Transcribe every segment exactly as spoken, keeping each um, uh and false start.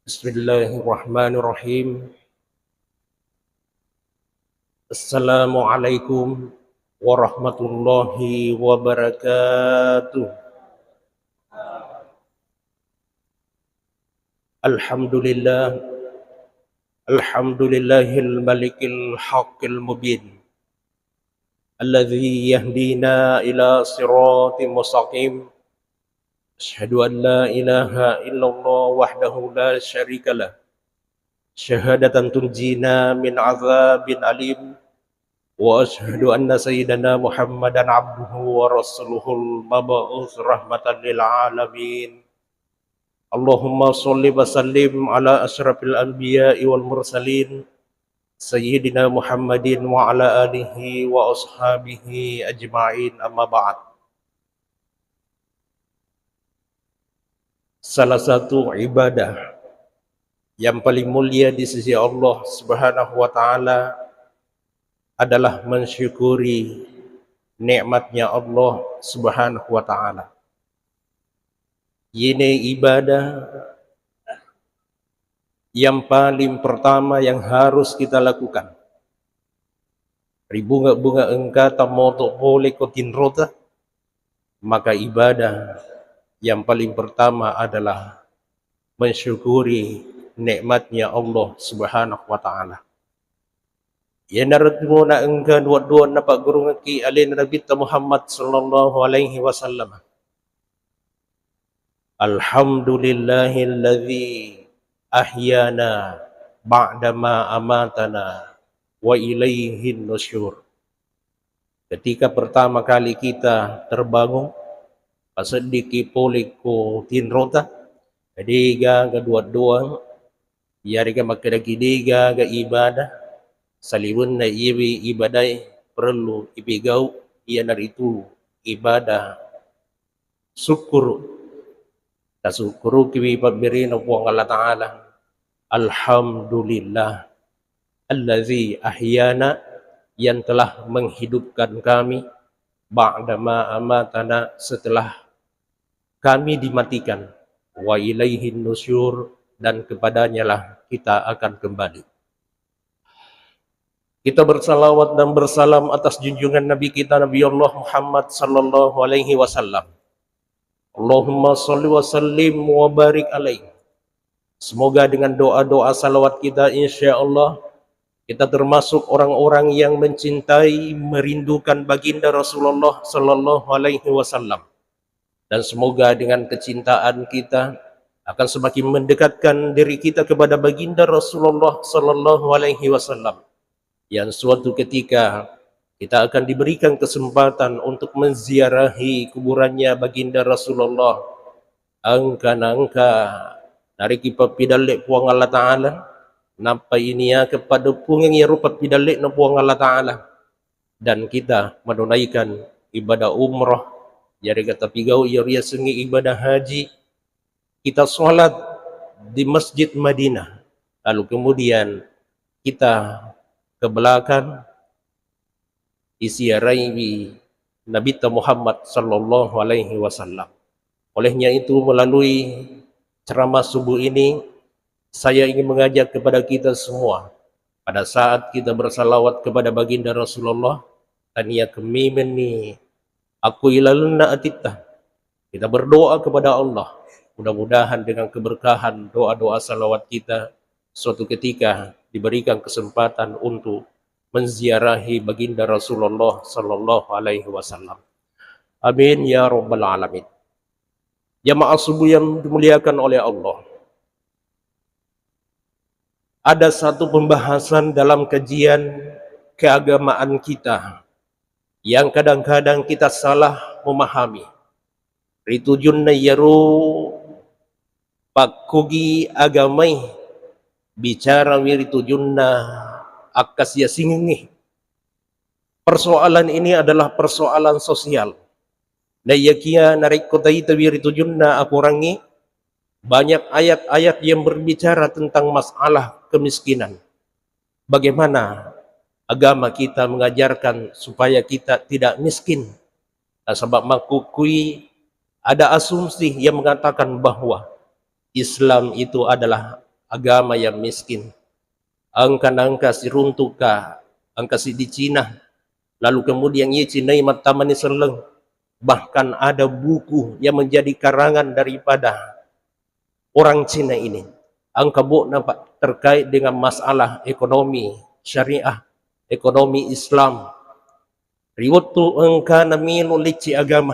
Bismillahirrahmanirrahim. Assalamualaikum warahmatullahi wabarakatuh. Alhamdulillah. Alhamdulillahil malikil haqqil mubin. Alladzi yahdina ila siratim mustaqim. Asyhadu an la ilaha illallah wahdahu la syarikalah. Syahadatan tunjina min azabin alim. Wa asyhadu anna sayyidana Muhammadan abduhu wa rasuluhul mab'us rahmatan lil alamin. Allahumma shalli wa sallim ala asyrafil anbiya'i wal mursalin, sayyidina Muhammadin wa ala alihi wa ashabihi ajma'in, amma ba'd. Salah satu ibadah yang paling mulia di sisi Allah Subhanahu wa Ta'ala adalah mensyukuri nikmatnya Allah Subhanahu wa Ta'ala. Iyene ibadah yang paling pertama yang harus kita lakukan. Ri bunga-bunga engkata moto pole ko tinrota, maka ibadah yang paling pertama adalah mensyukuri nikmatnya Allah Subhanahu wa Ta'ala. Iyanaritu na engka dua-dua napaggurungekki alena Nabitta Muhammad sallallahu alaihi wasallam. Alhamdulillahilladzi ahyana ba'dama amatana wa ilaihin nusyur. Ketika pertama kali kita terbangun, paseddiki pole ko tinrota, degaga dua-dua, iyarega makkedaki degaga ibadah, saliwenna iyewe ibadae perlu ipigau, iyanaritu ibadah sukkuru. Tasukkurukiwi pabberena Puang Allah Ta'ala. Alhamdulillah allazi ahyana, yang telah menghidupkan kami, ba'dama amatana, setelah kami dimatikan, wa ilaihin nusyur, dan kepadanyalah kita akan kembali. Kita bersalawat dan bersalam atas junjungan Nabi kita, Nabi Allah Muhammad sallallahu alaihi wasallam. Allahumma salli wa sallim wa barik alaih. Semoga dengan doa-doa salawat kita, insya Allah, kita termasuk orang-orang yang mencintai, merindukan baginda Rasulullah sallallahu alaihi wasallam. Dan semoga dengan kecintaan kita akan semakin mendekatkan diri kita kepada baginda Rasulullah sallallahu alaihi wasallam, yang suatu ketika kita akan diberikan kesempatan untuk menziarahi kuburannya baginda Rasulullah. Engka na engka nariki pappidalle Puang Allah Ta'ala, nappa iniakeng paddeppungeng iyaro pappidallena Puang Allah Ta'ala, dan kita menunaikan ibadah umrah, yarega tapigau iyaro riasengnge ibadah haji, kita sholat di Masjid Madinah, lalu kemudian kita ke belakang, isiaraiwi Nabitta Muhammad sallallahu alaihi wasallam. Olehnya itu, melalui ceramah subuh ini, saya ingin mengajak kepada kita semua, pada saat kita bersalawat kepada baginda Rasulullah, tania kemimenni aku ilalenna atitta. Kita berdoa kepada Allah. Mudah-mudahan dengan keberkahan doa-doa salawat kita, suatu ketika diberikan kesempatan untuk menziarahi baginda Rasulullah sallallahu alaihi wasallam. Amin ya rabbal alamin. Jamaah subuh yang dimuliakan oleh Allah, ada satu pembahasan dalam kajian keagamaan kita yang kadang-kadang kita salah memahami. Ritujunna iyaro pakkugi agamai, bicarawi ritujunna akkasiasingengnge. Persoalan ini adalah persoalan sosial. Naiyakia narekko taitawi ritujunna akorangnge, banyak ayat-ayat yang berbicara tentang masalah kemiskinan. Bagaimana agama kita mengajarkan supaya kita tidak miskin? Nasaba makkukui ada asumsi yang mengatakan bahwa Islam itu adalah agama yang miskin. Engka nangka siruntukka, engka siddi Cina, lalu kemudian iye Cinai mattamani selleng. Bahkan ada buku yang menjadi karangan daripada orang Cina ini. Engka bu'na, Pak, terkait dengan masalah ekonomi syariah, ekonomi Islam. Ri wettu engkana melo lecce agama,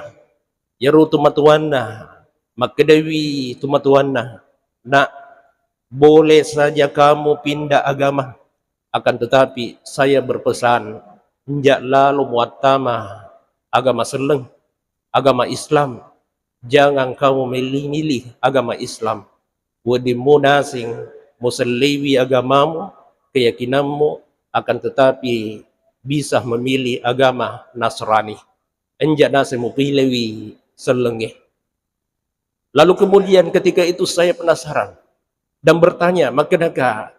iyaro tomatoanna, makkedai tomatoanna, "Nak, boleh saja kamu pindah agama, akan tetapi saya berpesan, enjak lalo muattama agama selleng, agama Islam, jangan kamu milih-milih agama Islam. Wedding mu naseng muselleiwi agamamu, keyakinanmu, akan tetapi bisa memilih agama Nasrani. Enjak naseng mupilewi sellengnge." Lalu kemudian ketika itu saya penasaran dan bertanya, makkedaka,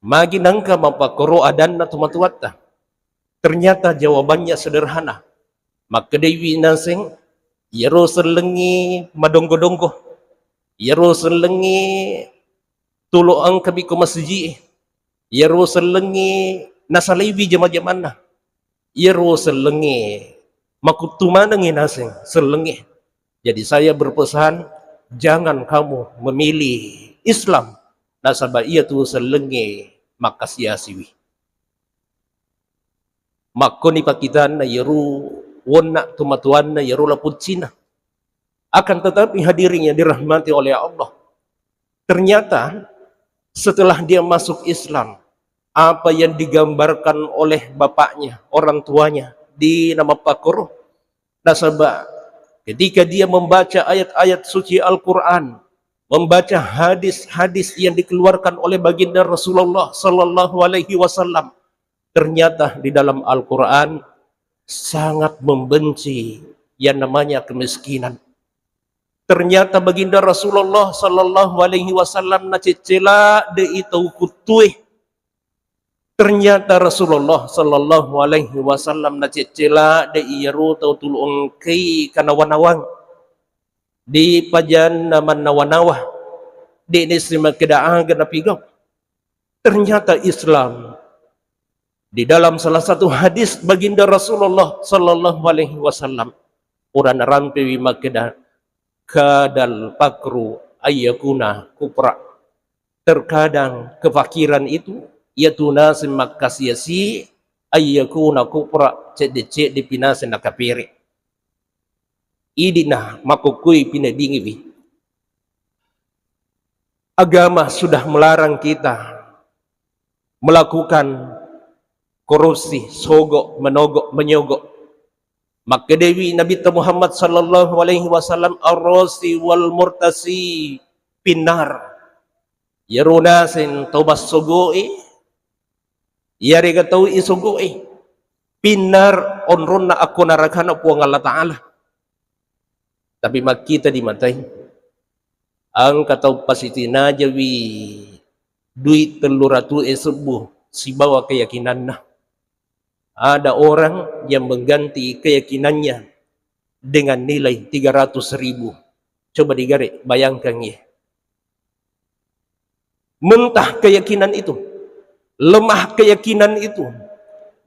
"Magi nangka mappakkoro adanna tomatoatta?" Ternyata jawabannya sederhana. Makkedaiwi naseng, "Iyaro sellengnge madonggo-donggo. Iyaro sellengnge tulo engkabi ko masiji'e. Iyaro sellengnge nasalaiwi jama-jamanna. Iyaro sellengnge makuttu manengngi naseng sellengnge. Jadi saya berpesan, jangan kamu memilih Islam, nasaba iyatu sellengnge makkasiasiwi." Makkoni pakkitanna iyaro wonna tomatoanna iyaro lapong Cina. Akan tetapi, hadirin yang dirahmati oleh Allah, ternyata setelah dia masuk Islam, apa yang digambarkan oleh bapaknya, orang tuanya, di nama pakoro. Nasaba ketika dia membaca ayat-ayat suci Al-Quran, membaca hadis-hadis yang dikeluarkan oleh baginda Rasulullah sallallahu alaihi wasallam, ternyata di dalam Al-Quran sangat membenci yang namanya kemiskinan. Ternyata baginda Rasulullah sallallahu alaihi wasallam naceccela de i tau kuttue. Ternyata Rasulullah sallallahu alaihi wasallam naceccela de iyaro tau tulu engkai kanawa-nawang. Di pajanna mannawa-nawa, de nisseng makkeda aga napigau. Ternyata Islam, di dalam salah satu hadis baginda Rasulullah sallallahu alaihi wasallam, pura narampewi makkeda, "Kadal fakru ayyakuna kufra." Terkadang kefakiran itu, iyatu naseng makkasiasi, ayyakuna kufra, cedde-cedde pinaseng nakapere. Idina makokkoi pinedingiwi. Agama sudah melarang kita melakukan korupsi, sogo, menogo, menyogo. Makkedewi Nabitta Muhammad sallallahu alaihi wasallam, "Ar-rasi wal murtasi finnar." Iyaro naseng tau bassogoe, iyarega tau isogoe, finnar, onronna akko narakana Puang Allah Ta'ala. Tapi makkita di matai, engka tau pasitinajawi duit tellu ratu e sebbu sibawa keyakinanna. Ada orang yang mengganti keyakinannya dengan nilai tiga ratus ribu. Coba digare, bayangkan ya. Mentah keyakinan itu, lemah keyakinan itu,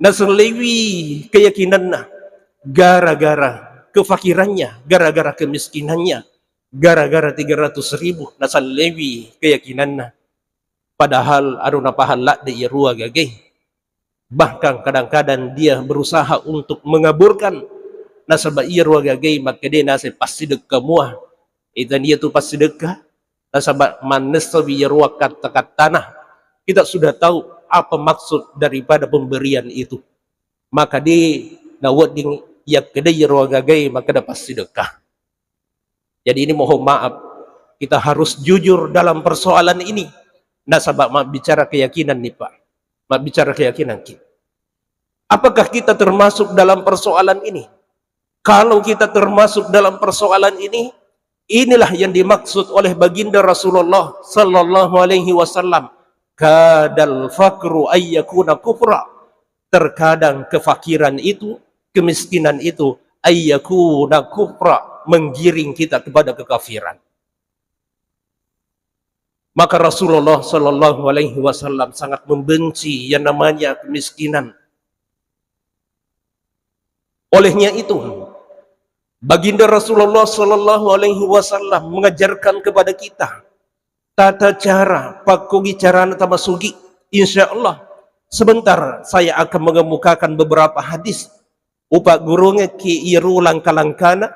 nasellewi keyakinanna gara-gara kefakirannya, gara-gara kemiskinannya, gara-gara tiga ratus ribu nasellewi keyakinanna. Padahal aro napahang ladde iyarua gage. Bahkan kadang-kadang dia berusaha untuk mengaburkan, nasaba iyaro gage makkeda naseng passidekka mua. Itan iyatu passidekka, nasaba mannessawi iyaro katta-kattana. Kita sudah tahu apa maksud daripada pemberian itu. Maka de nawedding yakkeda iyaro gage makkeda passidekka. Jadi ini mohon maaf, kita harus jujur dalam persoalan ini. Nasaba mabbicara keyakinan nih, Pak. Mabbicara keyakinan ki. Apakah kita termasuk dalam persoalan ini? Kalau kita termasuk dalam persoalan ini, inilah yang dimaksud oleh baginda Rasulullah sallallahu alaihi wasallam, "Kadal fakru ayyakuna kufra." Terkadang kefakiran itu, kemiskinan itu, ayyakuna kufra, menggiring kita kepada kekafiran. Maka Rasulullah Shallallahu Alaihi Wasallam sangat membenci yang namanya kemiskinan. Olehnya itu, Baginda Rasulullah Shallallahu Alaihi Wasallam mengajarkan kepada kita tata cara pakkogi carana tamasugi. Insya Allah, sebentar saya akan mengemukakan beberapa hadis. Upaggurungekki iyaro langka-langkana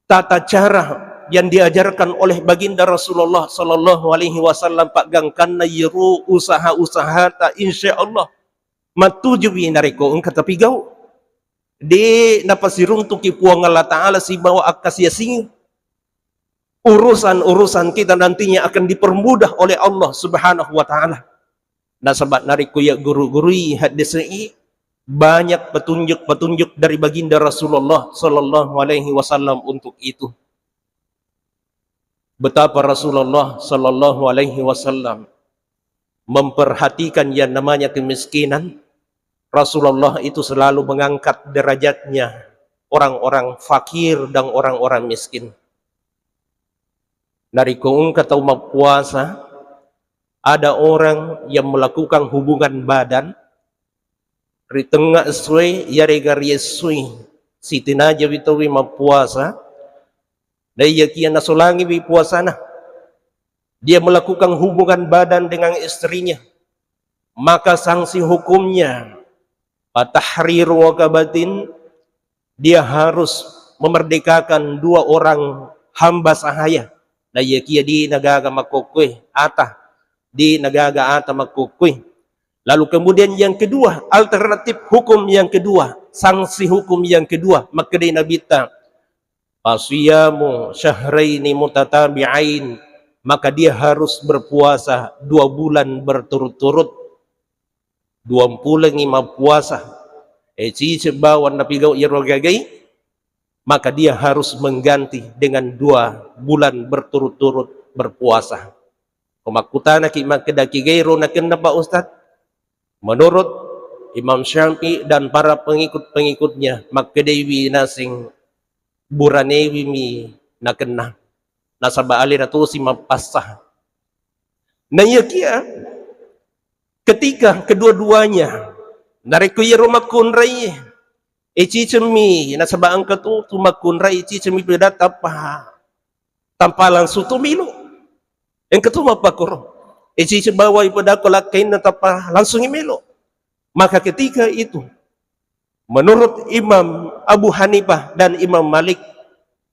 tata cara yang diajarkan oleh Baginda Rasulullah Shallallahu Alaihi Wasallam, paggangkanna iyaro usaha-usahata, insya Allah mattujuwi narekko engka tapigau. De napasiruntuki Puang Allah Ta'ala sibawa akkasiasing. Urusan-urusan kita nantinya akan dipermudah oleh Allah Subhanahu wa Ta'ala. Nasaba narekko iyagguru-gurui haddese'i, banyak petunjuk-petunjuk dari Baginda Rasulullah Shallallahu Alaihi Wasallam untuk itu. Betapa Rasulullah Shallallahu Alaihi Wasallam memperhatikan yang namanya kemiskinan. Rasulullah itu selalu mengangkat derajatnya orang-orang fakir dan orang-orang miskin. Narekko engka tau mappuasa, ada orang yang melakukan hubungan badan ri tengnga essoe, iyarega ri essoe, sitinajawi tauwe mappuasa, naiyakia nasolangiwi puasana, dia melakukan hubungan badan dengan istrinya, maka sanksi hukumnya, fatahriru raqabatin, dia harus memerdekakan dua orang hamba sahaya. Naiyakia de nagaga makkokkoe ata, de nagaga ata makkokkoe. Lalu kemudian yang kedua, alternatif hukum yang kedua, sanksi hukum yang kedua, makkedai Nabitta, fasiyamu syahraini mutatabi'ain, maka dia harus berpuasa dua bulan berturut-turut. Duampulengngi mappuasa, e, ciceng bawang napigau iyaro gagai, maka dia harus mengganti dengan dua bulan berturut-turut berpuasa. Ko makkutanaki makkeda, kegairo nakenna, Pak Ustaz? Menurut Imam Syafi'i dan para pengikut-pengikutnya, makkedaiwi naseng, buranewi mi nakenna. Nasaba alena tosi mappassa. Naiyakia ketika kedua-duanya, narekko iyaro makkunrai, e, cicemmi, nasaba engka tu, tu makkunrai, cicemmi peda tappa, tanpa langsung tu melo. Engka tu mappakoro, e, ciceng bawai peda ko lakkainna tappa langsungi melo. Maka ketika itu, menurut Imam Abu Hanifah dan Imam Malik,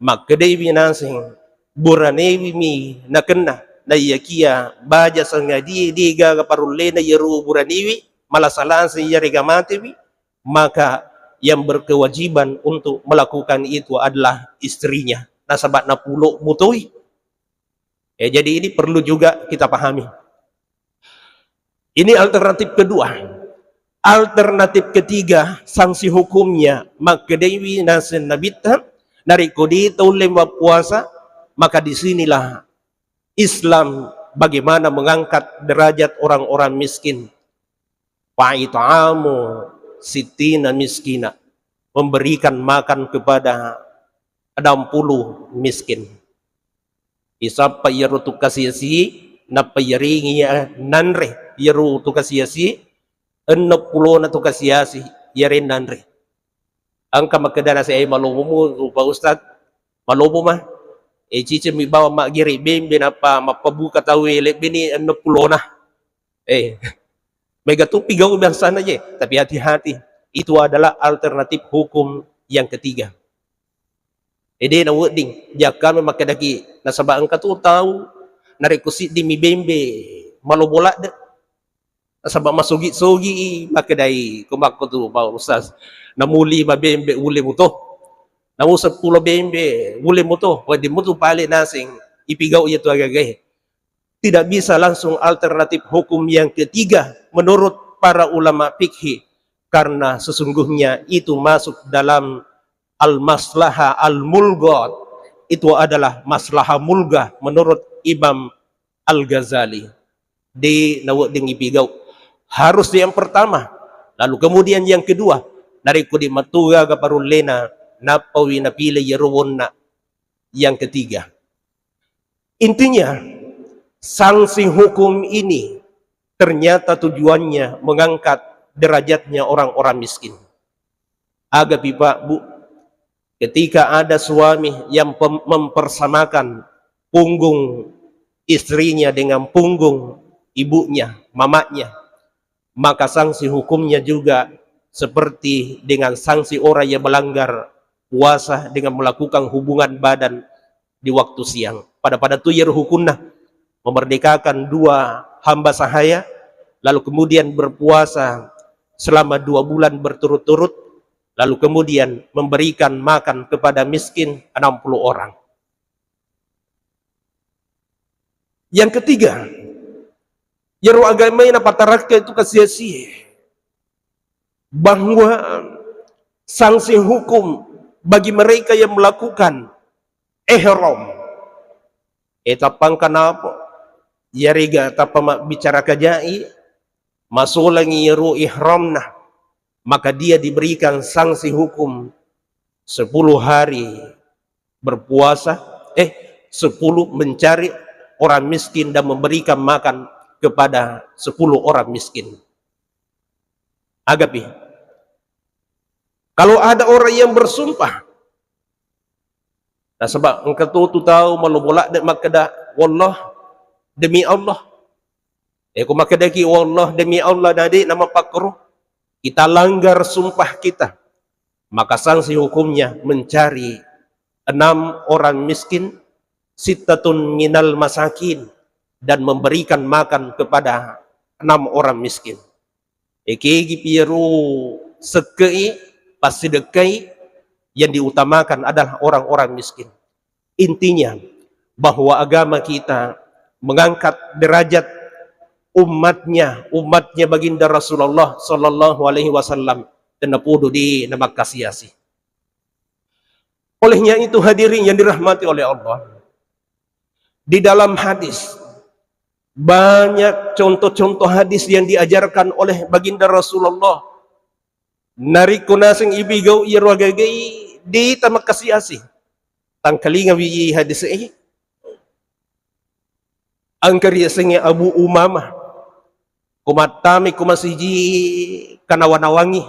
makkedaiwi naseng, buranewi mi nakenna, naiyakia baja sangadie de gaga parullena iyaro buranewi, malasa-lasa iyarega matewi, maka yang berkewajiban untuk melakukan itu adalah istrinya. Nasaba napulo mutoi. Ya, jadi ini perlu juga kita pahami. Ini alternatif kedua. Alternatif ketiga, sanksi hukumnya, makkedaiwi naseng Nabitta, narekko de taulle mappuasa, maka disinilah Islam bagaimana mengangkat derajat orang-orang miskin. Fa'it'amu sittina miskina, memberikan makan kepada enam puluh miskin. Isappa iyaro tu kasi-asi, nappa iyaringi iya nanre iyaro tu kasi-asi, enneng pulona tu kasi-asi iyare nanre. Engka makkedana se, "Eh, malomomu, Pak Ustaz, malomo ma. Eh, cicemmi bawang maggere bembe, nappa mappabuka tauwe lebbini enneng pulona." Eh, mega tu pigau bangsana je, tapi hati-hati. Itu adalah alternatif hukum yang ketiga. Ede na wedding, jakka me makkedaki, nasaba engka tu tau, narekko siddimi bembe, malomo ladde. Nasaba masogi-sogi i, makkedai, ko makko tu, Pak Ustaz. Namuli ma bembe, ulle muto. Namu seppulo bembe, ulle muto. Wedding mutu pale naseng, ipigau iya tu agagae. Tidak bisa langsung alternatif hukum yang ketiga menurut para ulama fikih, karena sesungguhnya itu masuk dalam al-maslaha al-mulghat. Itu adalah maslaha mulgah menurut Imam Al-Ghazali. De nawedding ipigau. Harus yang pertama, lalu kemudian yang kedua. Narekko de matu gaga parullena, nappawi napile iyaro wonna yang ketiga. Intinya, Sanksi hukum ini ternyata tujuannya mengangkat derajatnya orang-orang miskin. Agapi, Pak, Bu, ketika ada suami yang pem-, mempersamakan punggung istrinya dengan punggung ibunya, mamanya, maka sanksi hukumnya juga seperti dengan sanksi orang yang melanggar puasa dengan melakukan hubungan badan di waktu siang. Pada-pada tu iyaro hukunna, memerdekakan dua hamba sahaya, lalu kemudian berpuasa selama dua bulan berturut-turut, lalu kemudian memberikan makan kepada miskin enam puluh orang. Yang ketiga, iyaro agamae napatarakka itu kasi-asi bahwa sanksi hukum bagi mereka yang melakukan ihram. Eh, tappangka napa? Iyarega tappa mabbicara kajai, masolangi iyaro ihramna, maka dia diberikan sanksi hukum sepuluh hari berpuasa, eh, sepuluh mencari orang miskin dan memberikan makan kepada sepuluh orang miskin. Agapi. Kalau ada orang yang bersumpah, nasaba engka tu, tu tau malobo ladde makkeda, "Wallah, demi Allah." Eh, ko makkedaki, "Wallah, demi Allah," dadi namapakkoro, kita langgar sumpah kita, maka sanksi hukumnya mencari enam orang miskin, sittatun minal masakin, dan memberikan makan kepada enam orang miskin. Ekegi piyaro sekke'i, passidekkai, yang diutamakan adalah orang-orang miskin. Intinya, bahwa agama kita mengangkat derajat umatnya, umatnya Baginda Rasulullah sallallahu alaihi wasallam, tennapodo di namakkasi-asi. Olehnya itu, hadirin yang dirahmati oleh Allah, di dalam hadis, banyak contoh-contoh hadis yang diajarkan oleh Baginda Rasulullah. Narekko naseng ipigau iyaro agagai, dita makkasi-asi. Tangkalingawi hadis e. Engka riasengnge Abu Umamah. Ko mattamai ko masiji kanawa-nawangi.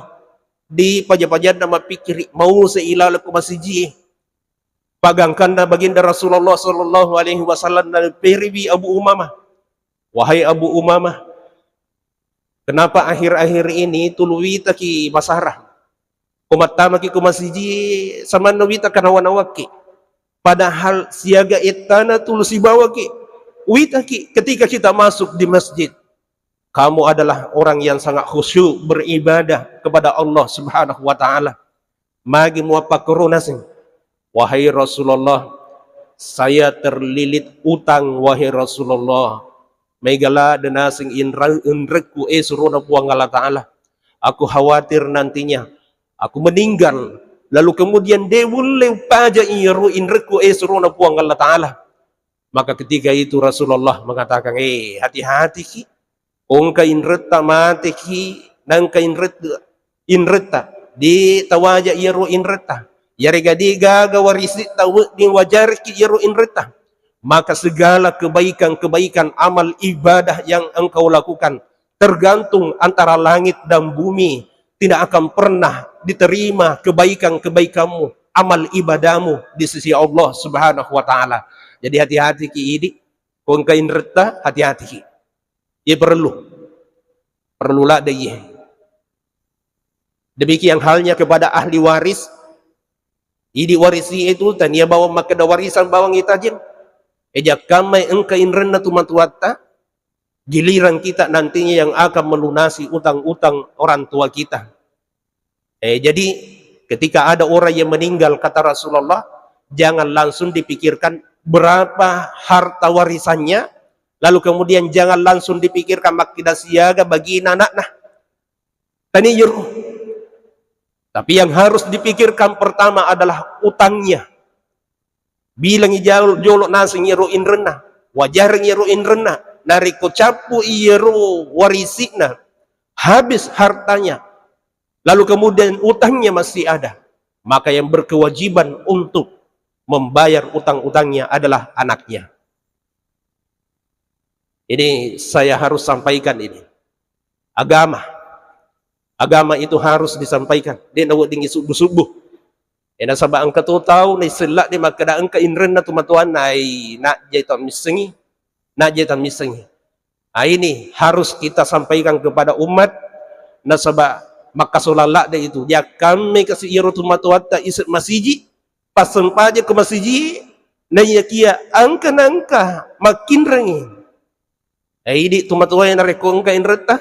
Di paja-pajanna mappikkiri, mau se ilaleng ko masiji. Pagangkanna Baginda Rasulullah sallallahu alaihi wasallam, naperiwi Abu Umamah. Wahai Abu Umamah, kenapa akhir-akhir ini tulu witaki masara? Ko mattamaki ko masiji, samanna wita kanawa-nawakki. Padahal siaga ettana tulu sibawaki. Witaki ketika kita masuk di masjid. Kamu adalah orang yang sangat khusyuk beribadah kepada Allah Subhanahu wa Ta'ala. Magi muappakkoro naseng, "Wahai Rasulullah, saya terlilit utang, wahai Rasulullah. Maega ladde naseng inra-, inrekku, eh, surona Puang Allah Ta'ala. Aku khawatir nantinya aku meninggal, lalu kemudian de ulle upaja iyaro inrekku, eh, surona Puang Allah Ta'ala." Maka ketika itu Rasulullah mengatakan, "Eh, hati-hatiki. Engka inretta mateki, nengka inretta, inretta. Di tawaja iyaro inretta. Yarega de gaga warisitta wedding wajarki iyaro inretta. Maka segala kebaikan-kebaikan amal ibadah yang engkau lakukan tergantung antara langit dan bumi, tidak akan pernah diterima kebaikan-kebaikanmu, amal ibadahmu di sisi Allah Subhanahu wa Ta'ala." Jadi hati-hati ki idi, ko engka inretta, hati-hati ki. Iya perlu. Perlu ladde iya. Demikian halnya kepada ahli waris. Idi warisi itu tania bawang makkeda warisan bawang itajeng. Ejakkamai engka inrenna tu matuatta, giliran kita nantinya yang akan melunasi utang-utang orang tua kita. Eh, jadi ketika ada orang yang meninggal, kata Rasulullah, jangan langsung dipikirkan berapa harta warisannya, lalu kemudian jangan langsung dipikirkan makkeda siaga bagina anakna. Tania iyaro. Tapi yang harus dipikirkan pertama adalah utangnya. Bilangi jol-, jolo naseng iyaro inrenna, wajareng iyaro inrenna. Narekko cappu iyaro warisi'na, habis hartanya, lalu kemudian utangnya masih ada, maka yang berkewajiban untuk membayar utang-utangnya adalah anaknya. Ini saya harus sampaikan ini. Agama. Agama itu harus disampaikan. De'na weddingngi subbu-subbu. E, nasaba engka to tau naisseng ladde makkeda engka inrenna tomatoanna, ai, najjai tammissengi, najjai tammissengi. Ah, ini harus kita sampaikan kepada umat, nasaba makkasolang ladde itu. Jakkamme kasi iyaro tomatoatta ise masiji, passempajang ke masiji, naiyakia engka nangka makkinrengi. Eh, idi tomatoae narekko engka inretta,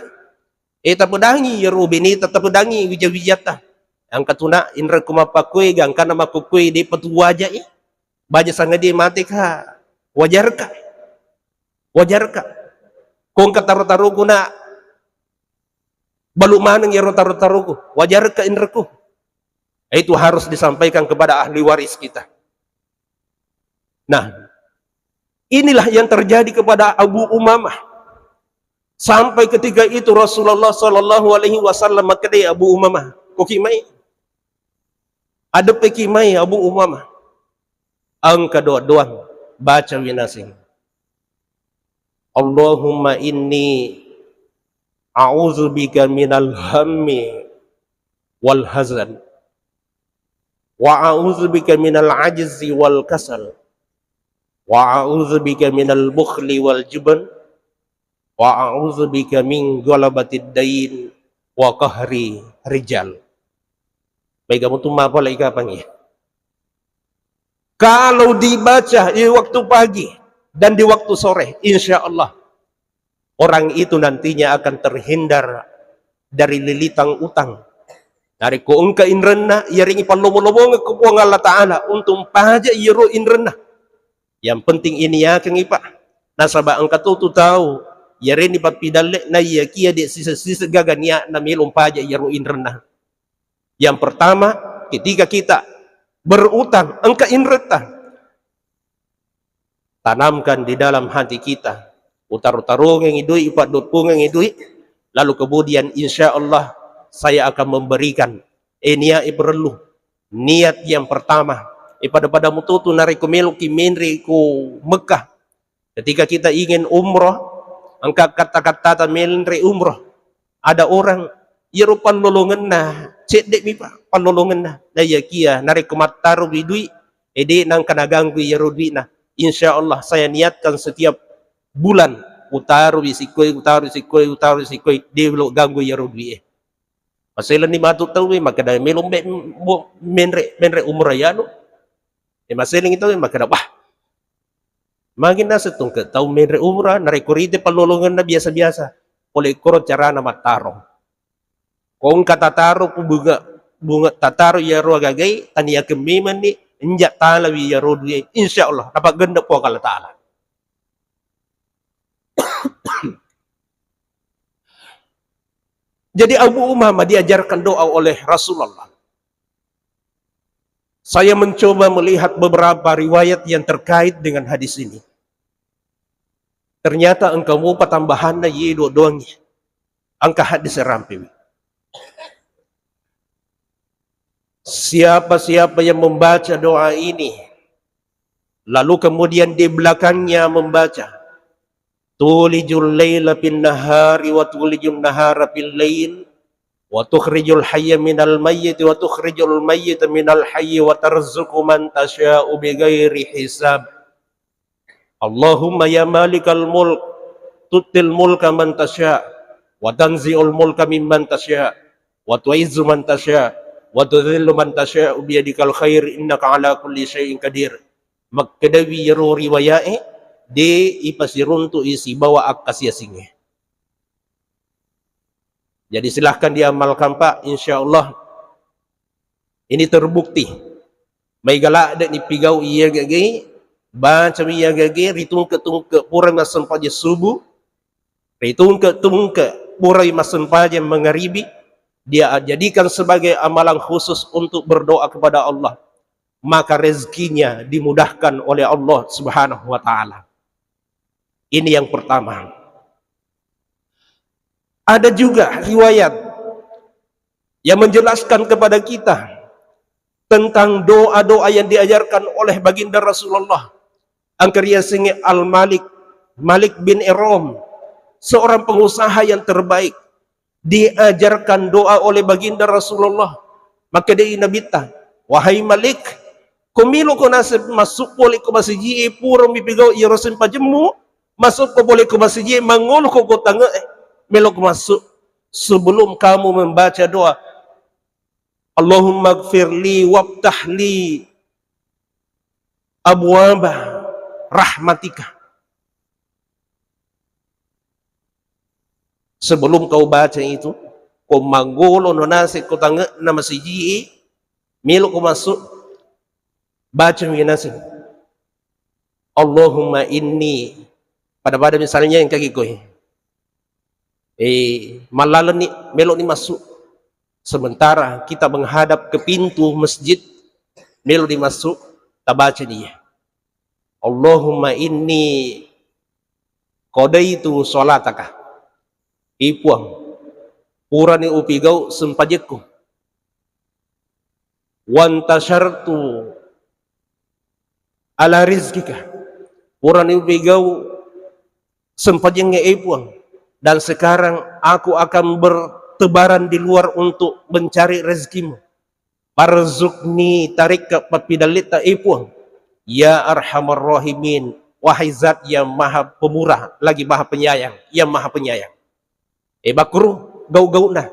eh, tapedangi iyaro beneta, tapedangi wija-wijatta. Engka tuna inrekko mappakkue, gangkana makkukue, de'pa tu waja'i. Baja sangadie mate ka, wajarka. Wajarka. Ko engka taro-taroku na balu maneng iyaro taro-taroku, wajarka inrekku. Itu harus disampaikan kepada ahli waris kita. Nah, inilah yang terjadi kepada Abu Umamah. Sampai ketika itu Rasulullah sallallahu alaihi wasallam makkeda Abu Umamah, "Koki mai, adeppeki mai Abu Umamah." Engka doa-doang, baca winasing. Allahumma inni a'udzubika minal hammi wal hazan. Wa a'udzubika minal ajzi wal kasal. Wa a'udzubika minal bukhli wal jubn. Wa a'udzubika min ghalabatid dain wa qahri rijal. Baik, kamu tuh mapalai kapan ya? Kalau dibaca di waktu pagi dan di waktu sore, insya Allah orang itu nantinya akan terhindar dari lilitang utang. Narekko engka inrenna, iyarengngi pallomo-lomongeng ko Puang Allah Ta'ala untuk mpaja iyaro inrenna. Yang penting ini yakin, Pak. Nasaba engka to tu tau, iyarenni pappidalle, na iyakia de sise-sise gaga niatna melo mpaja iyaro inrenna. Yang pertama, ketika kita berutang, engka inretta, tanamkan di dalam hati kita. Utaro-tarongengi dui, upaddoppungengi dui, lalu kemudian insya Allah saya akan memberikan. Eh, niat, eh, perlu. Niat yang pertama. Eh, pada-pada mututu narekko meloki menre ko Mekah. Ketika kita ingin umroh, engka kata-kata menre umroh. Ada orang, iyaro pallolongenna, cedde'mi, Pak, pallolongenna. Nah, iyakia, narekko mattarowi dui, eh, de nangka naganggu iyaro dui'na. Insya Allah, saya niatkan setiap bulan, utarowi sikkoi, utarowi sikkoi, utarowi sikkoi, de lo ganggu iyaro dui'e. Maselenni matu tauwe, makkeda melo mbe-, mo-, menre, menre umroh yanu. Eh, maselengi tauwe, makkeda, "Wah, magi naseng tungke tau menre umroh, narekko rite pallolongenna biasa-biasa." Pole koro carana mattaro. Ko engka tataro pu bunga, bunga tataro iyaro agagai, taniaken memenni, enjak talawi iyaro dui, insya Allah, napaggenna Puang Allah Ta'ala. Jadi Abu Umamah diajarkan doa oleh Rasulullah. Saya mencoba melihat beberapa riwayat yang terkait dengan hadis ini. Ternyata engka mupa tambahanna ye doa-doangnge. Engka hadis rampewi. Siapa-siapa yang membaca doa ini, lalu kemudian di belakangnya membaca, "Tulijul laila fin nahari wa tulijun nahara fil lail, wa tukhrijul hayya minal mayyit, wa tukhrijul mayyita minal hayyi, wa tarzuqu man tasya'u bighairi hisab." Allahumma ya malikal mulk, tu'til mulka man tasya, wa tanzi'ul mulka mimman tasya, wa tu'izzu man tasya, wa tudhillu man tasya, biyadikal khair, innaka ala kulli syai'in qadir. Makkedawi iyaro riwaya'e, de ipasiruntu'i sibawa akkasiasingnge. Jadi silahkan diamalkan, Pak, insya Allah. Ini terbukti. Maega ladde'ni pigau iya gage, baca iya gage, ritungke-tungke pura massempajang subuh, ritungke-tungke pura massempajang mangaribi, dia jadikan sebagai amalan khusus untuk berdoa kepada Allah, maka rezekinya dimudahkan oleh Allah Subhanahu wa Ta'ala. Ini yang pertama. Ada juga riwayat yang menjelaskan kepada kita tentang doa-doa yang diajarkan oleh Baginda Rasulullah. Engka riasengnge Al-Malik Malik bin Iram, seorang pengusaha yang terbaik, diajarkan doa oleh baginda Rasulullah. Makkedai Nabitta, "Wahai Malik, ko melo ko naseng massu pole ko masiji e, pura mipigau iyaro sempajemmu, massu ko pole ko masiji e, mangolo ko ko tange e, melo ko massu. Sebelum kamu membaca doa, Allahumma gfirli wabtahli abwaba rahmatika." Sebelum kau baca itu, ko manggolo no naseng ko tange'na masiji e, melo ko masuk, baca mi naseng, "Allahumma inni," pada-pada misalnya yang kaki koe, eh, mallaleng ni, melo ni masuk. Sementara kita menghadap ke pintu masjid, melo ni masuk, tabaca dia, "Allahumma inni qadaitu shalataka." I Puang, purani upigau sempajekku. "Wantasyartu ala rizkika." Purani upigau sempajengnge, e Puang. Dan sekarang aku akan bertebaran di luar untuk mencari rezekimu. "Parzuqni," tarikka pappidalletta, e Puang. "Ya Arhamar Rahimin," wahai Zat yang Maha Pemurah, lagi Maha Penyayang, yang Maha Penyayang. E, bakkuru gau-gauna.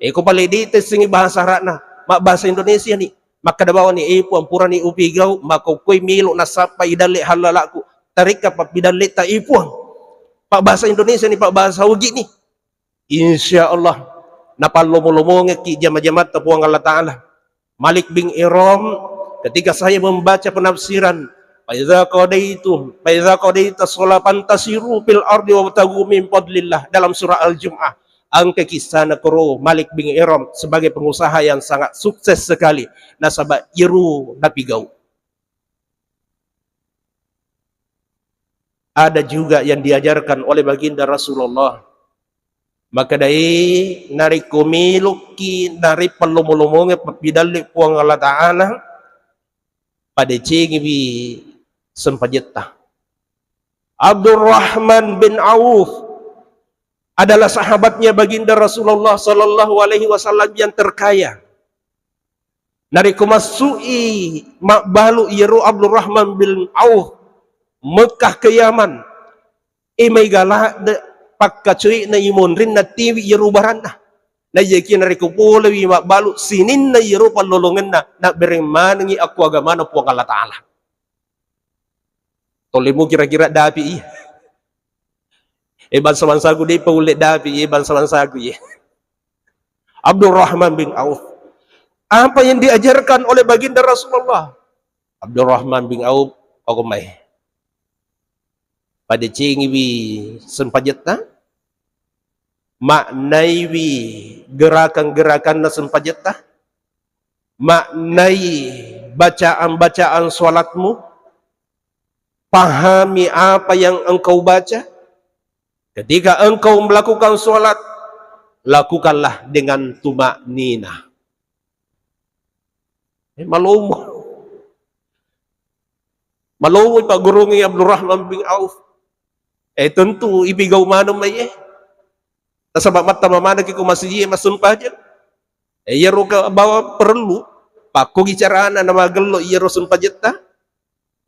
E, ko pale de tessengi bahasa Arabna, mabbahasa Indonesia ni. Makkeda bawani, "E Puang, purani upigau, makokkoi melo nasappa idalle hallalakku. Tarikka pappidalletta, e Puang." Pabbahasa Indonesia ni, pabbahasa Ugi ni. Insya Allah, napallomo-lomongekki jama-jamatta Puang Allah Ta'ala. Malik bin Iram, ketika saya membaca penafsiran, "Fa idza qadaitum, fa idza qadaita shalah fantasiru fil ardi wabtagu min fadlillah," dalam surah Al-Jum'ah. Engka kisahna koro Malik bin Iram sebagai pengusaha yang sangat sukses sekali. Nasaba iyaro napigau. Ada juga yang diajarkan oleh baginda Rasulullah. Makkedai, narekko melokki narippa lomo-lomonge pappidalle Puang Allah Ta'ala, padecengiwi sempajetta. Abdurrahman bin Auf adalah sahabatnya baginda Rasulullah sallallahu alaihi wasallam yang terkaya. Narekko massu'i mabbalu iyaro Abdurrahman bin Auf Mekkah ke Yaman, e, maega ladde pakkacoe'na imonrinna tiwi iyaro baranna. Naiyaki narekko polewi mabbalu sininna iyaro pallolongenna, nabbereng manengngi akkuagamana Puang Allah Ta'ala. Tolemu kira-kira dapi iya. E, bangsa-bangsaku depa ulle dapi, e, bangsa-bangsaku, ye. Abdurrahman bin Auf. Apa yang diajarkan oleh baginda Rasulullah? Abdurrahman bin Auf, pako mai. Padecengiwi sempajetta, maknaiwi gerakan-gerakanna sempajetta, maknai bacaan-bacaan salatmu, pahami apa yang engkau baca. Ketika engkau melakukan salat, lakukanlah dengan tumakninah. E, malomo. Malomo paggurungngi Abdurrahman bin Auf. E, tentu ipigau maneng mai, e. Nasaba mattama manekki ko masiji e massempajeng. E, iyaro ka bawang perlu pakkogi carana namagello iyaro sempajetta.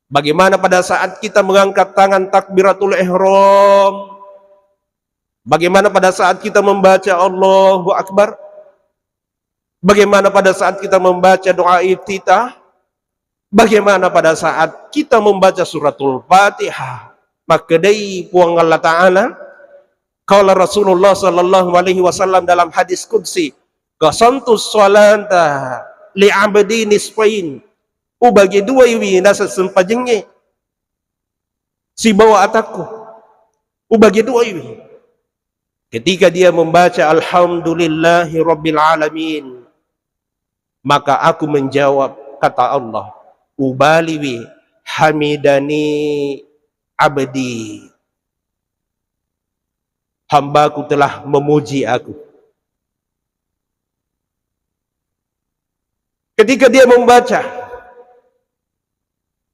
Bagaimana pada saat kita mengangkat tangan takbiratul ihram? Bagaimana pada saat kita membaca Allahu Akbar? Bagaimana pada saat kita membaca doa iftitah? Bagaimana pada saat kita membaca suratul Fatihah? Makkedai Puang Allah Ta'ala, qala Rasulullah sallallahu alaihi wasallam dalam hadis qudsi, "Qasamtu sholata li abdi nisfain." Ubagi duaiwi naseng sempajengnge sibawa atakku. Ubagi duaiwi. Ketika dia membaca, "Alhamdulillahi Rabbil Alamin," maka aku menjawab, kata Allah, ubaliwi, "Hamidani abdi," hambaku telah memuji aku. Ketika dia membaca,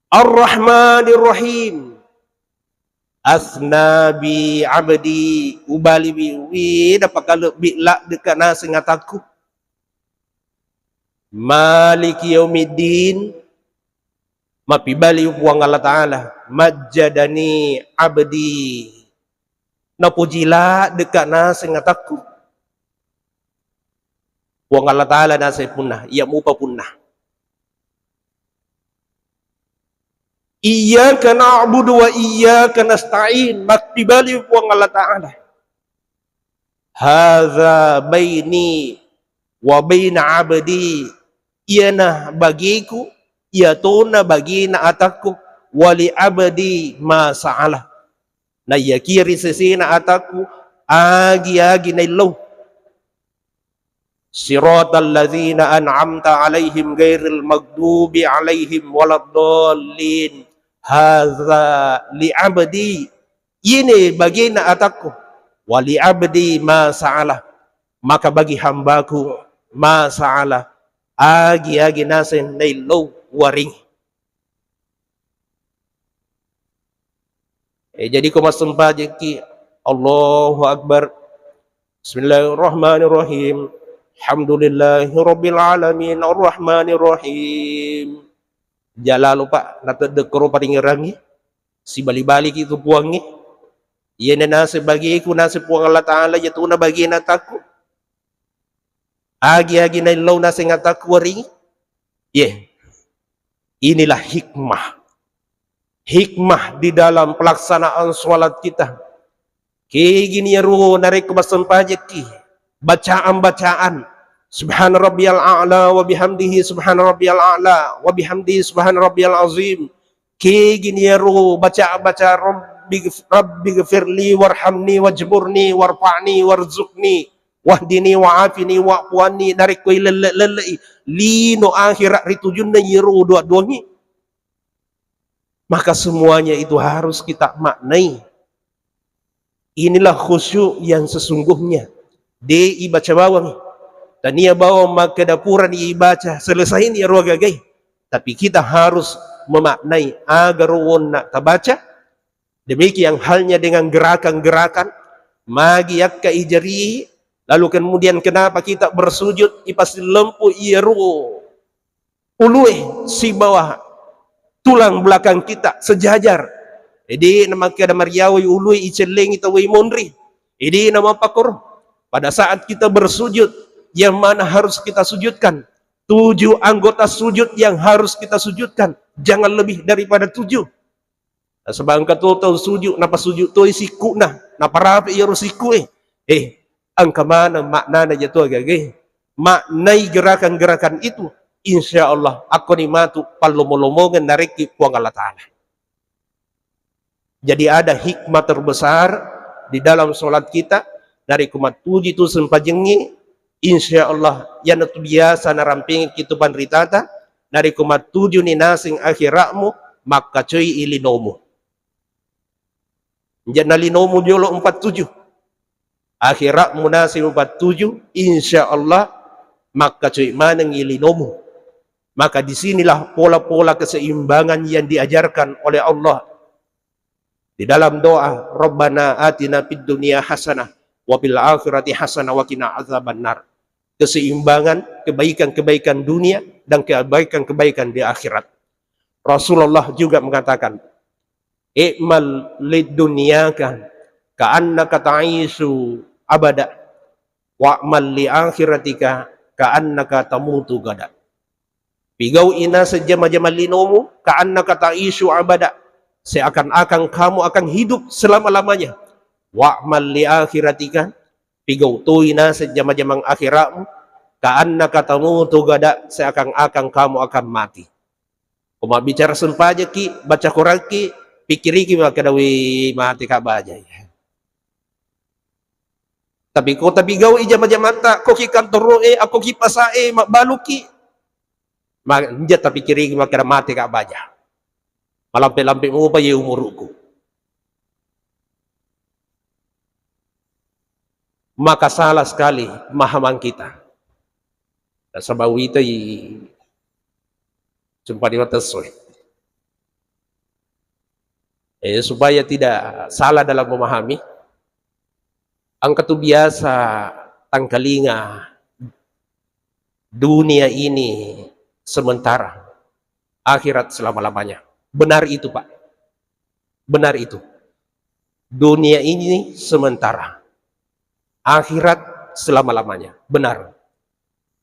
"Ar-Rahmanir Rahim," Asna bi abdi, ubaliwi, weda pakalebbi laddeka naseng atakku. Maliki yaumiddin, mapibali Puang Allah Ta'ala, majjadani abdi, napuji laddeka naseng atakku. Puang Allah Ta'ala naseng punna, iya mupa punna. Iyyaka na'budu wa iyyaka nasta'in, mappibali Puang Allah Ta'ala. Hadza baini wa baina abdi, iyana bagiku, iyatona bagina atakku, wa li abdi ma sa'ala. Naiyakia ri sesena atakku, agi-agi naillau. Siratal ladzina an'amta 'alaihim ghairil maghdubi 'alaihim waladdallin. Hadza li abdi. Iyene bagena atakku. Wa li abdi ma sa'ala. Maka bagi hambaku ma sa'ala. Agi-agi naseng naillau waring. Eh, jadi ko massempajengki, Allahu Akbar. Bismillahirrahmanirrahim. Alhamdulillahirabbil alamin, arrahmanirrahim. Jalalu, Pak, nateddek koro paringerangi. Sibali-baliki tu Puangnge. Iyena naseng bagiku, naseng Puang Allah Ta'ala, iyatona bagena atakku. Agi-agi naillau naseng atakku waring. Ye. Inilah hikmah. Hikmah di dalam pelaksanaan sholat kita. Kegini iyaro narekko massempajekki, bacaan-bacaan, subhana rabbiyal a'la wa bihamdihi, subhana rabbiyal a'la wa bihamdihi, subhana rabbiyal azim. Kegini iyaro baca-baca, rabbi, rabbi gfirli warhamni wajburni warfa'ni warzuqni wahdini wa'afini wa'fu anni, narekko ilelle-lellei lino akhira ritujunna iyaro dua-duangngi. Maka semuanya itu harus kita maknai. Inilah khusyuk yang sesungguhnya. De ibaca bawang. Tania bawang makkeda purani ibaca, selesai ni ro gagai. Tapi kita harus memaknai aga ro wonna tabaca. Demikian halnya dengan gerakan-gerakan. Magi yakka ijari, lalu kemudian kenapa kita bersujud, ipasilempu iyaro ulue sibawa tulang belakang kita sejajar. Jadi, namakkeda mariawai ulue icellengi tauwe monri. Jadi, namappakoro. Pada saat kita bersujud, yang mana harus kita sujudkan? Tujuh anggota sujud yang harus kita sujudkan. Jangan lebih daripada tujuh. Nasaba engka to tau sujud, napasujud toi sikku'na, naparape iyaro sikku'e. Eh, engka maneng maknana jatu agage. Maknai gerakan-gerakan itu, insya Allah akkoni matu pallomo-lomongeng narekki Puang Allah Ta'ala. Jadi ada hikmah terbesar di dalam sholat kita, narekko mattuju tu sempajengngi, insya Allah, iyanatu biasa narampengekki tu panritata, narekko mattujuni naseng akhera'mu, makkacoi linomu. Janna linomu jolo empat tujuh. Akhera'mu naseng empat tujuh, insya Allah, makkacoi manengngi linomu. Maka disinilah pola-pola keseimbangan yang diajarkan oleh Allah di dalam doa, "Rabbana atina fid dunya hasanah wa fil akhirati hasanah wa qina adzabannar." Keseimbangan kebaikan-kebaikan dunia dan kebaikan-kebaikan di akhirat. Rasulullah juga mengatakan, "I'mal lid dunyaka ka'annaka ta'isyu abada, wa'mal li akhiratika ka'annaka tamutu gada." Pigau'i naseng jama-jamang linomu, ka'annaka ta'isyu abada, seakan-akan kamu akan hidup selama-lamanya. Wa'mal li akhiratika, pigau toi naseng jama-jamang akhera'mu, ka'annaka tamutu gada, seakan-akan kamu akan mati. Ko mabbicara sempajekki, baca Koranki, pikkiriki makkeda, "Wih, mati ka baja." Tapi ko tapigau'i jama-jamatta, ko ki kantoro'e, akko ki pasa'e, mabbaluki. Ma-, nja tapikkiriki makkeda, "Mate ka baja. Malampe-lampe mupa ye umuruku." Maka salah sekali pemahaman kita. Nasaba witai sempani watessoe. Eh, supaya tidak salah dalam memahami, engka tu biasa tangkalinga, dunia ini sementara, akhirat selama-lamanya. Benar itu, Pak. Benar itu. Dunia ini sementara, akhirat selama-lamanya. Benar.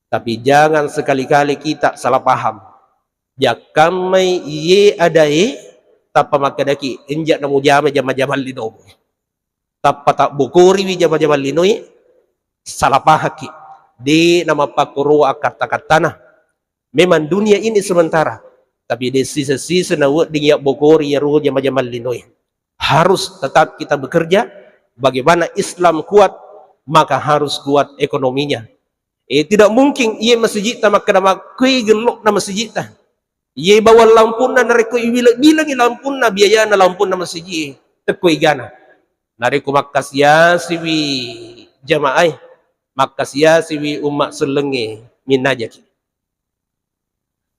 Tapi jangan sekali-kali kita salah paham. Jakkammai iye adae, tappa makkedaki, enja namujama jama-jamang linomu. Tappa tabbokoriwi jama-jamang linoe, salah pahakki. De namappakkuruwa akkatta-kattana. Memang dunia ini sementara, tapi de sisa-sisa nawedding yabbokori iyaro jama-jamang linoe. Harus tetap kita bekerja. Bagaimana Islam kuat, maka harus kuat ekonominya. Eh, tidak mungkin iye masijitta makkeda makkui gello'na masijitta. Iye bawang lampunna narekko iwile-, bilengi lampunna, biayana lampunna masiji, tekko igana. Narekko makkasiasiwi jamaae, makkasiasiwi umma sellengnge, minnajaki.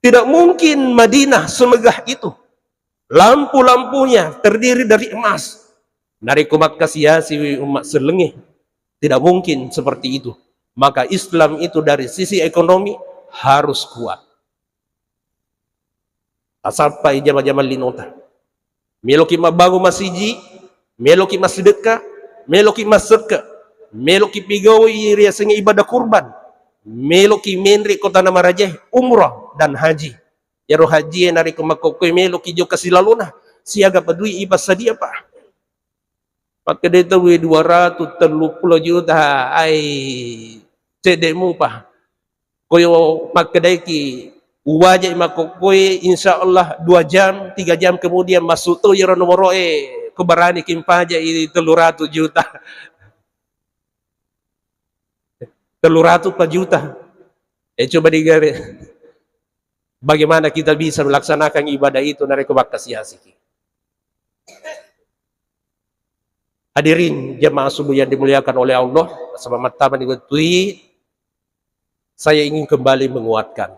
Tidak mungkin Madinah semegah itu. Lampu-lampunya terdiri dari emas. Narekko makkasiasiwi umma sellengnge, tidak mungkin seperti itu. Maka Islam itu dari sisi ekonomi harus kuat. Tasappai jama-jamang linota. Meloki mabbangun masiji, meloki massidekka, meloki massekke, meloki pigau'i riasengnge ibadah kurban, meloki menre ko tana marajae, umrah dan haji. Iyaro hajie narekko makkokkoe meloki jokka silalona, siaga pa dui ipassadia, Pak? Makkedai tauwe dua ratu telluppulo juta, ai, cedde mupa. Koyo makkedaiki, uwajai makkokkoe, insya Allah dua jam, tiga jam kemudian masuk to iyaro nomoro'e, ko barani kimpajai tellu ratu juta. Tellu ratu pa juta. Eh, coba digawe. Bagaimana kita bisa melaksanakan ibadah itu narekko makkasiasiki? Hadirin jemaah subuh yang dimuliakan oleh Allah, saba mattama ni wettui, saya ingin kembali menguatkan.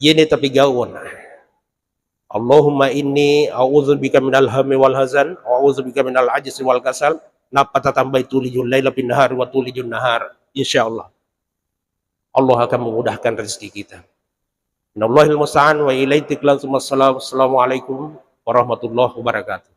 Yene tapi gawon. Allahumma inni a'udzubika minal hammi wal hazan, wa a'udzubika minal ajzi wal kasal. Nappa tatambai tulijul laila bin nahar wa tulijun nahar. Insya Allah. Allah akan memudahkan rezeki kita. Minallahil musta'an wa ilaihi tiklan summa salam. Assalamualaikum warahmatullahi wabarakatuh.